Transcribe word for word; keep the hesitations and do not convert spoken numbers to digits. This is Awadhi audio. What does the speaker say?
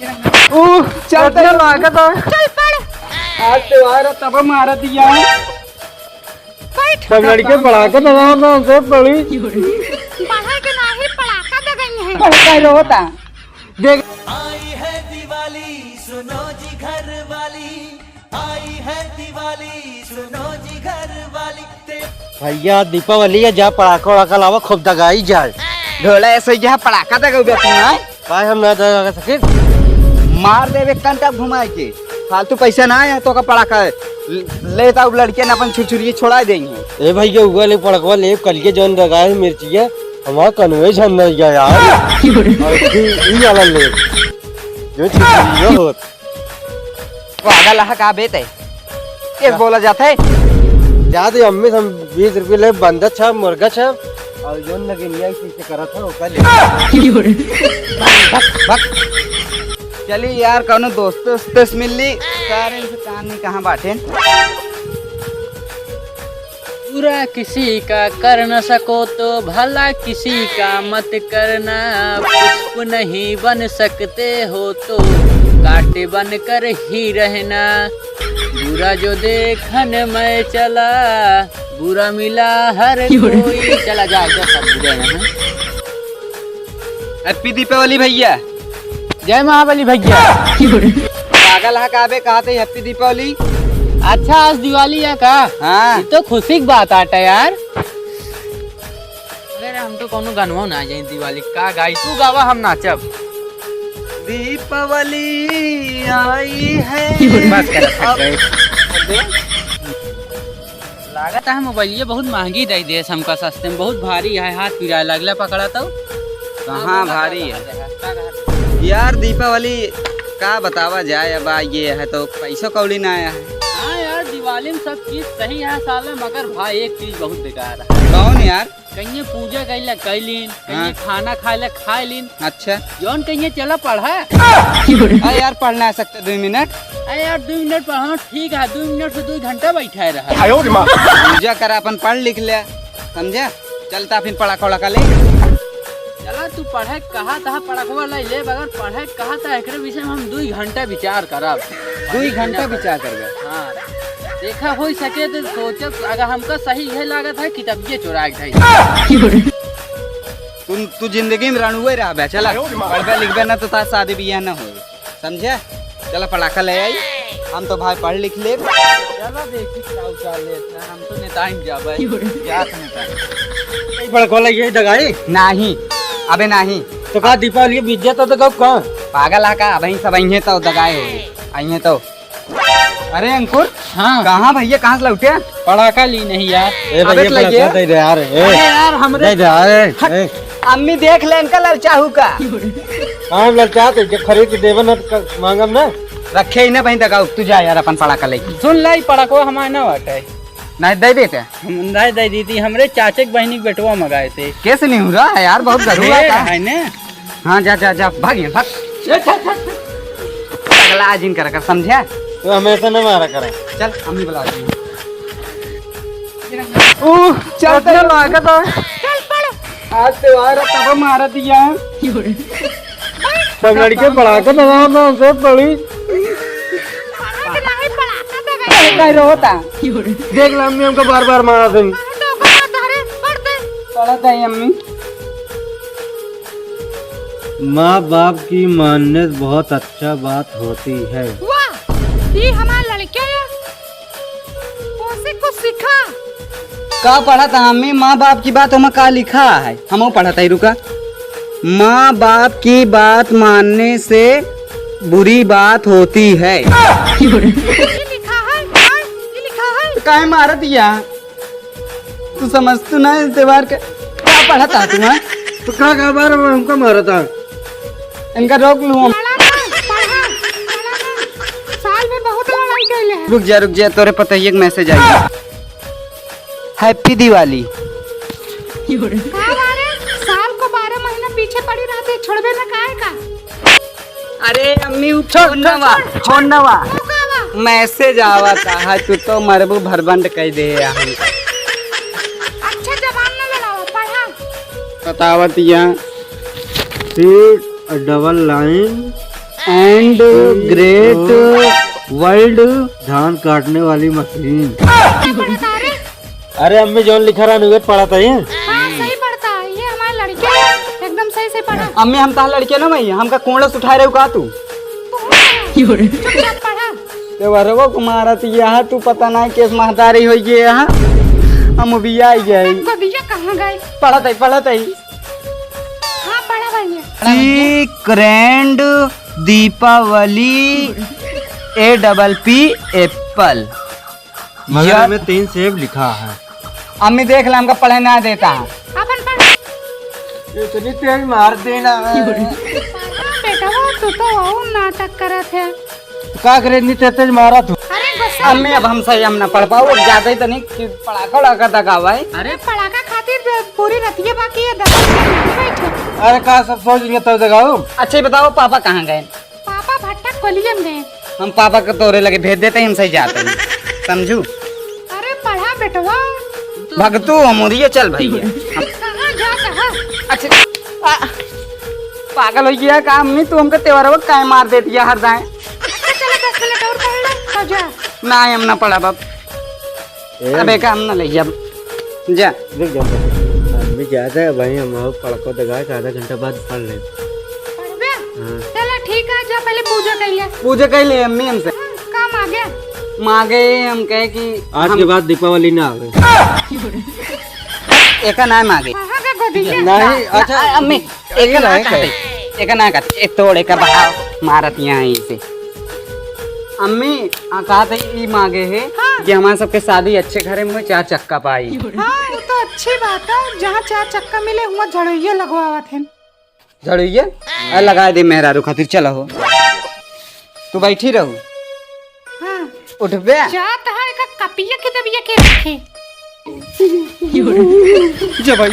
ऊ, चल इतना लागत है। चल पढ़। आज त्योहार है, तब मारा दिया। बैठ। सब लड़के पढ़ा के दगा ना से पढ़ी। पढ़े के नाही, पढ़ा के दे गई है। पढ़ का होता। देख। आई है दिवाली, सुनो जी घर वाली। आई है दिवाली, सुनो जी घर वाली। भैया, दीपावली है, जा पड़ाका वड़ाका लावा, खूब दगाई जाए। ढोला ऐसे ही जा पड़ाका दगाऊ बे तू, हैं? काहे हम ना दगा सके? मार देबे कंटा घुमाए के। फालतू पैसा ना आया तो का पड़ाका ले, लेता उ लड़के ना अपन छुरछुरी छोड़ा देंगे। ए भैया, उगा ले पड़कवा ले, कल के जौन दगाए मिर्चिया, हमारा कनुए झंडा गया यार। और फिर ई वाला ले, जो छुरछुरी होत। पागल है का बे तै? कैसे बोला जाता है? जा दे अम्मी, हम बीस रुपये ले बंदा छा, मुर्गा छा, और जोन नगिनिया इसी से करत है, ओकर ले। भक, भक। चली यार, कौनो दोस्त, दोस्त से मिल ली। सारे इनसे कहानी कहाँ बाटे? बुरा किसी का कर न सको तो भला किसी का मत करना, पुष्प नहीं बन सकते हो तो कांटे बनकर ही रहना। बुरा जो देखन मैं चला, बुरा मिला हर कोई। चला जा, जा, सब बुरे हैं। Happy दीपावली भैया। जय महाबली भैया। पागल है का बे, कहा थे Happy दीपावली? अच्छा, आज दिवाली है का? हाँ। ये तो खुशी की बात आटा यार। अरे हम तो कोनो गनवा ना जाए दिवाली का गाई, तू गावा हम नाचब। दीपावली आई है। बस कर, अब थक गए। लागत है मोबाइलिया बहुत महंगी दे देस हमका सस्ते में, बहुत भारी है, हाथ पिराए लगला पकड़ा तो। कहाँ भारी है? यार दीपावली का बतावा जाए, अब आ ये है तो पैसो कौड़ी ना आया है। हाँ यार, दिवाली में सब चीज सही है साला, मगर भाई एक चीज बहुत बेकार है। कौन यार? कहीं पूजा कैला कैलीन, कहीं हाँ। खाना खाइला खाइलीन। अच्छा। जौन कहीं चला पढ़ा। अरे यार, पढ़ना है सकते दो मिनट। अरे यार, दो मिनट पढ़ा, ठीक है, दो मिनट से दो घंटा बैठा रहा। आयो रे माँ। पूजा कर, अपन पढ़ लिख ले, समझे? चलता फिर पड़ाका वड़ाका ले। चला, तू पढ़े कहा था, पड़कवा ले ले, बगैर पढ़े कहा था, एकरे विषय में हम दो घंटा विचार करब। दो घंटा विचार करबे? हाँ। देखा, हो सके तो सोचब, अगर हमका सही है लागत है, किताबिये चुरा के खाई। तू, तू जिंदगी में रणुए रहबे, चला। पढ़बे लिखबे ना तो तार शादी बियाह ना होई, समझे? चला पड़ाका ले आई, हम तो भाई पढ़ लिख लेब। चला देखी का उचार लेत है, हम तो नेताइन जाबे। जात नेता। ई पड़कवा ले ये दगाई? नाही, अबे नाही। तो का दीपावली के बीत जाता तो कब का? पागल है का? अबहीं सब अइहें तो दगाए हो, अइहें तो। अरे अंकुर, हाँ। कहाँ भैया, कहाँ से लौटे? पड़ाका ली नहीं यार। ए अबे भैया, तो लगे। पड़ाका दे दे यार, ए। अरे यार, हमरे दे दे यार, ए, हट। ए। अम्मी देख ले, इनका ललचाहू का। हाँ, ललचा तो जो खरीद के देबे ना तो क-, मांगम ना। रखे ही ना बहिन, दगाऊ, तू जा यार, अपन पड़ाका लेके। सुन लाई, पड़ाको हमारे ना बाटे। नहीं दे देते। हम नहीं दे दी थी, हमरे चाचे के बहिनी के बेटवा मंगाए थे। कैसे नहीं हो रहा है यार, बहुत गधुआ ए, था। है ने? हाँ, जा, जा, जा, भाग यहाँ, भाग। पगला जिन कर, कर, समझा? तो हमेशा न मारा करे। चल, अम्मी बुला दी। ऊ, चल, इतना चल। लागत है। चल, पढ़। आज त्योहार है, तब मारा दिया। सब लड़के पड़ाका दगा ना से पड़ी। पढ़ा के नहीं, पड़ाका दगा। नहीं रोता। देख ला, अम्मी हमको बार-बार मारा थे। तो ओकर बात हरे, पढ़ दे। पढ़त है, अम्मी। माँ बाप की मानने बहुत अच्छा बात होती है। वाह, ये हमारे लड़के हैं। ओसे कुछ सीखा। का पढ़त है अम्मी? माँ बाप की बात ओमा का लिखा है? हमहू पढ़त है, रुका। माँ बाप की बात मानने से बुरी बात होती है। ये लिखा है, हाँ, ये लिखा है। तो काहे मारत या? तू समझ तू ना इस त्योहार के। का पढ़त है तू, हाँ? तो का, का बार में हमका मारत है? इनका रोक लूँ हम। पढ़ा ना, पढ़ा, पढ़ा ना। साल में बहुत लड़ाई कैले हैं। रुक जा, रुक जा, तोरे पता ही एक message आई। Happy दिवाली। का बारे? साल को बारह महीना पीछे पड़ी रहते, छोड़बे न काहे का? अरे अम्मी, उ छोड़, फोन नवा, छोड़, छोड़। फोन नवा। वो का बा? Message आवत है, तू तो मरबू भरबंड कह दे है हमका। अच्छा जबान न लड़ावा, पढ़ा। बतावत या, seed a double line and great world धान काटने वाली मशीन। क्या पढ़ा था रे? अरे अम्मी, जौन लिखा रहा, उहे पढ़ा था ये। हाँ, सही पढ़ता है। ये हमारे लड़के हैं, एकदम सही से पढ़ा। अम्मी, हम तहार लड़के ना भई, हमका कोड़स उठाए रहे का तू? चुपचाप पढ़ा। ते वरवा को मारत यहाँ तू, पता ना केस महतारी होई गए यहाँ। हम उबिया आई गए। गोदिया कहाँ गए? पढ़त है, पढ़त है। हाँ, पढ़ा भैया। सी ग्रैंड दीपावली A double P apple। मगर यार। हमें तीन सेब लिखा है। अम्मी देख ले, हमका पढ़े ना देता है। अपन पढ़। इतनी तेज मार देना है। हाँ, बेटा, वो तू तो और नाटक करत है। का करे, इतनी तेज तेज मारा तू? अरे, गुस्सा अम्मी, अब हमसे हम ना पढ़ पाओ, अब ज्यादा ही तनी कि पड़ाका उड़ाका दगावा है। अरे, पड़ाका खातिर पूरी रतिया बाकी है, दगा के बैठे। अरे, का सब सोच लिए तब दगाओ? अच्छा, ये बताओ, पापा कहाँ गए? पापा भट्टा कोलियम गए। हम पापा के तोरे लगे भेज देते हैं, हम सही जाते हैं, समझू? अरे पढ़ा बेटवा। भगतू अमुरिया चल भैया। कहाँ जात है? अच्छा, आ, पागल हो गया का अम्मी, तू हमका तेवरवा काहे मार देती है हर दाएं? अच्छा चलो दस मिनट और पढ़ लो, तब जा। ना, हम ना पढ़ा बाप। ए, अबे काम ना ले अब। जा। रुक जा, रुक। अम्मी जात है भाई, हम और पड़को दगा के आधा घंटा बाद पढ़ ले। पढ़बे? हाँ। चलो ठीक है, जा पहले पूजा कर ले। पूजा कर ले अम्मी हमसे। हाँ, काम आ गया। माँ गए हम कहे कि आज हम के बाद दीपावली ना आवे। एका ना माँ गए। कहाँ का गोदी के? नहीं, अच्छा। ना, अम्मी, एक यही ना रहे कहते, एक ना कहते, एक तोड़, एक बहाव मारत यहाँ इसे। अम्मी, आ, कहते ई मांगे है हाँ। कि हमारे सबके शादी अच्छे घरे में चार चक्का पाई। हाँ, वो तो अच्छी बात है, जहाँ चार चक्का मिले, हुआ झड़ोइया लगवावत है। झड़ोइया? अरे, लगा दे मेहरारू खातिर, चलो हो। तू बैठी रहू। हाँ। उठबे? जात है का कपिया के दबिया के रखे। जा भाई।